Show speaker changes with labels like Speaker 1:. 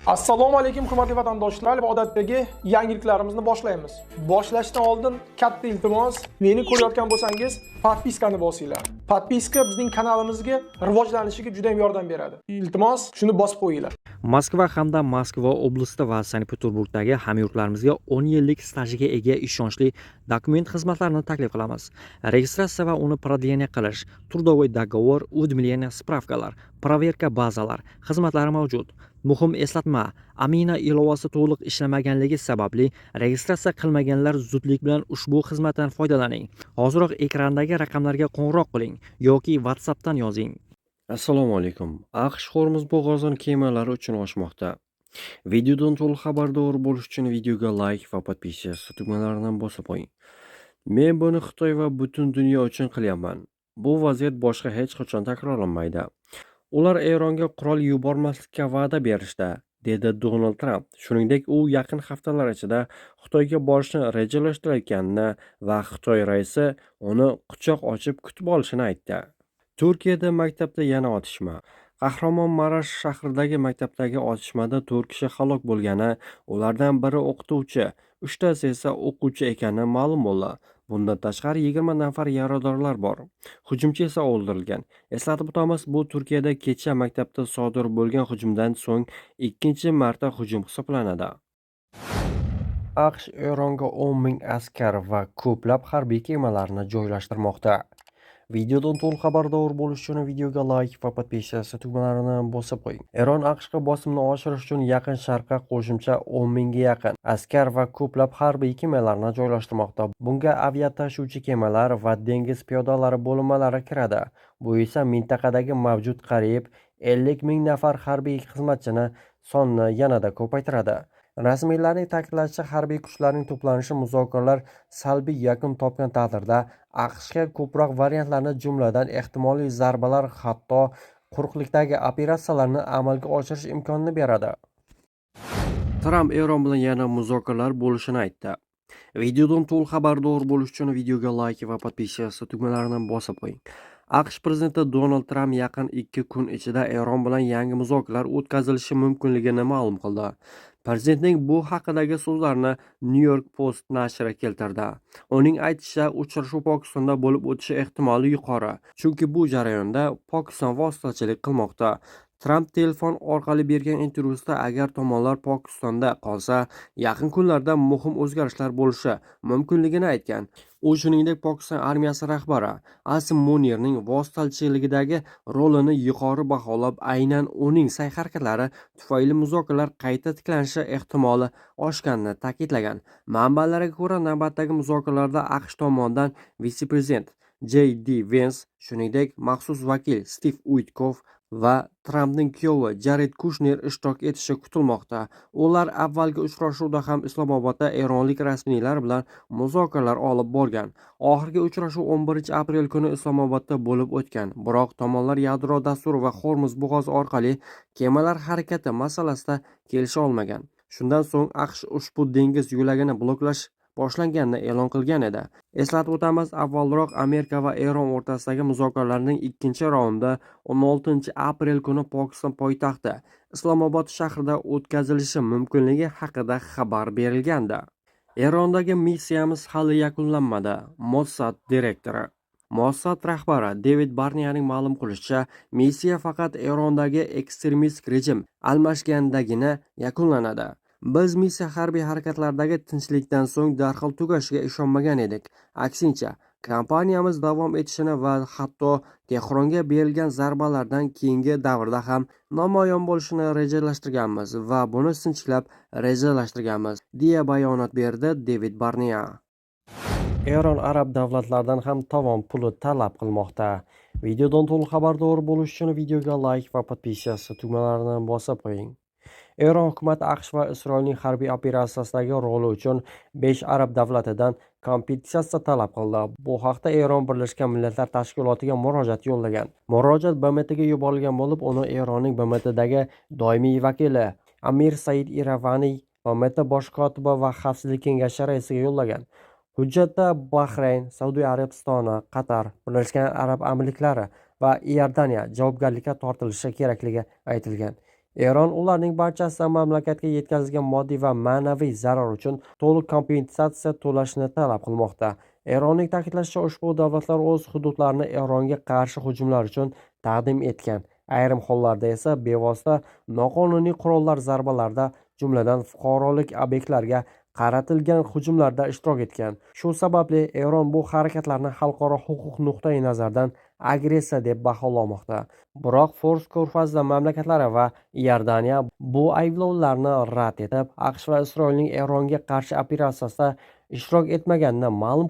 Speaker 1: Assalomu alaykum, hurmatli vatandoshlar, va odatdagi yangiliklarimizni boshlaymiz. Boshlashdan oldin katta iltimos, meni ko'rayotgan bo'lsangiz, подписка ni bosinglar. Подписка bizning kanalimizga rivojlanishiga juda ham yordam beradi. Iltimos, shuni bosib qo'yinglar.
Speaker 2: Moskva hamda Moskva oblasti va Sankt-Peterburgdagi hamyurtlarimizga 10 yillik stajiga ega ishonchli dokument xizmatlarini taklif qilamiz. Registratsiya va uni продление qilish, трудовой договор, уведомление, справка lar, проверка bazalar xizmatlari mavjud. Muhim eslatma: Amina ilovasi to'liq ishlamaganligi sababli registratsiya qilmaganlar zudlik bilan ushbu xizmatdan foydalaning. Hoziroq ekrandagi raqamlarga qo'ng'iroq qiling yoki WhatsAppdan yozing.
Speaker 3: Assalomu alaykum. AQSh Hormuz bo'g'ozini kemalari uchun ochmoqda. Videodan to'liq xabardor bo'lish uchun videoga layk va подписаться tugmalarini bosib qo'ying. Men buni Xitoy va butun dunyo uchun qilyapman. Bu vaziyat boshqa hech qachon takrorlanmaydi. Ular Eronga qurol yubormaslikka va'da berishdi, dedi Donald Tramp. Shuningdek, u yaqin haftalar ichida Xitoyga borishni rejalashtirayotganini va Xitoy raisi uni quchoq ochib kutib olishini aytdi. Turkiyada maktabda yana otishma. Qahramonmarash shahridagi maktabdagi otishmada 4 kishi halok bo'lgani, ulardan biri o'qituvchi, uchtasi esa o'quvchi ekani ma'lum bo'ldi. Bundan tashqari, 20 nafar yaradorlar bor. Hujumchi esa o'ldirilgan. Eslatib o'tamiz, bu Turkiyada kecha maktabda sodir bo'lgan hujumdan so'ng ikkinchi marta hujum hisoblanadi. AQSh Eronga 10 ming askar va ko'plab harbiy kemalarni joylashtirmoqda. Videodan to'liq xabardor bo'lish uchun videoga layk va подписаться tugmalarini bosib qo'ying. Eron AQShga bosimni oshirish uchun Yaqin Sharqqa qo'shimcha 10 mingga yaqin askar va ko'plab harbiy kemalarni joylashtirmoqda. Bunga aviatashuvchi kemalar va dengiz piyodalari bo'linmalari kiradi. Bu esa mintaqadagi mavjud qariyb 50 ming nafar harbiy xizmatchini sonini yanada ko'paytiradi. Rasmiylarning ta'kidlashicha, harbiy kuchlarning to'planishi muzokaralar salbiy yakun topgan taqdirda AQShga ko'proq variantlarni, jumladan, ehtimoliy zarbalar, hatto quruqlikdagi operatsiyalarni amalga oshirish imkonini beradi. Tramp Eron bilan yana muzokaralar bo'lishini aytdi. Videodan to'liq xabardor bo'lish uchun videoga layk va подписаться tugmalarini bosib qo'ying. AQSh prezidenti Donald Tramp yaqin 2 kun ichida Eron bilan yangi muzokaralar o'tkazilishi mumkinligini ma'lum qildi. Prezidentning bu haqidagi so'zlarini New York Post nashri keltirdi. Uning aytishicha, uchrashuv Pokistonda bo'lib o'tishi ehtimoli yuqori, chunki bu jarayonda Pokiston vositachilik qilmoqda. Tramp telefon orqali bergan intervyusida agar tomonlar Pokistonda qolsa, yaqin kunlarda muhim o'zgarishlar bo'lishi mumkinligini aytgan. U shuningdek Pokiston armiyasi rahbari Asim Munirning vositachilikdagi rolini yuqori baholab, aynan uning sa'y-harakatlari tufayli muzokaralar qayta tiklanishi ehtimoli oshganini ta'kidlagan. Manbalarga ko'ra, navbatdagi muzokaralarda AQSh tomonidan vitse-prezident J. D. Vens, shuningdek, maxsus vakil Stiv Uitkoff va Trampning kuyovi Jared Kushner ishtirok etishi kutilmoqda. Ular avvalgi uchrashuvda ham Islomobodda eronlik rasmiylar bilan muzokaralar olib borgan. Oxirgi uchrashuv 11 aprel kuni Islomobodda bo'lib o'tgan. Biroq tomonlar yadro dasturi va Hormuz bo'g'ozi orqali kemalar harakati masalasida kelisha olmagan. Shundan so'ng AQSh ushbu dengiz yo'lagini bloklash boshlanganini e'lon qilgan edi. Eslatib o'tamiz, avvalroq Amerika va Eron o'rtasidagi muzokaralarning ikkinchi raundi 16 aprel kuni Pokiston poytaxti Islomobod shahrida o'tkazilishi mumkinligi haqida xabar berilgandi. Erondagi missiyamiz hali yakunlanmadi – Mossad direktori. Mossad rahbari Devid Barniyaning ma'lum qilishicha, missiya faqat Erondagi ekstremist rejim almashgandagina yakunlanadi. Biz missiya harbiy harakatlardagi tinchlikdan so'ng darhol tugashiga ishonmagan edik. Aksincha, kampaniyamiz davom etishini va hatto Tehronga berilgan zarbalardan keyingi davrda ham namoyon bo'lishini rejalashtirganmiz va buni sinchiklab rejalashtirganmiz, deya bayonot berdi Devid Barniya. Eron arab davlatlaridan ham tovon puli talab qilmoqda. Videodan to'liq xabardor bo'lish uchun videoga layk va подписаться tugmalarini bosib qo'ying. Eron hukumati AQSh va Isroilning harbiy operatsiyasidagi roli uchun 5 arab davlatidan kompensatsiya talab qildi. Bu haqda Eron Birlashgan Millatlar Tashkilotiga murojaat yo'llagan. Murojaat BMTga yuborilgan bo'lib, uni Eronning BMTdagi doimiy vakili Amir Said Iravaniy BMT bosh kotibi va Xavfsizlik kengashi raisiga yo'llagan. Hujjatda Bahrayn, Saudiya Arabistoni, Qatar, Birlashgan Arab Amirliklari va Iordaniya javobgarlikka tortilishi kerakligi aytilgan. Eron ularning barchasidan mamlakatga yetkazilgan moddiy va ma'naviy zarar uchun to'liq kompensatsiya to'lashni talab qilmoqda. Eronning ta'kidlashicha, ushbu davlatlar o'z hududlarini Eronga qarshi hujumlar uchun taqdim etgan. Ayrim hollarda esa bevosita noqonuniy qurollar zarbalarida, jumladan fuqarolik obyektlarga qaratilgan hujumlarda ishtirok etgan. Shu sababli Eron bu harakatlarni xalqaro huquq nuqtai nazaridan agressiya deb baholamoqda. Biroq Fors ko'rfazi mamlakatlari va Iordaniya bu ayblovlarni rad etib, AQSh va Isroilning Eronga qarshi operatsiyasida ishtirok etmaganini ma'lum.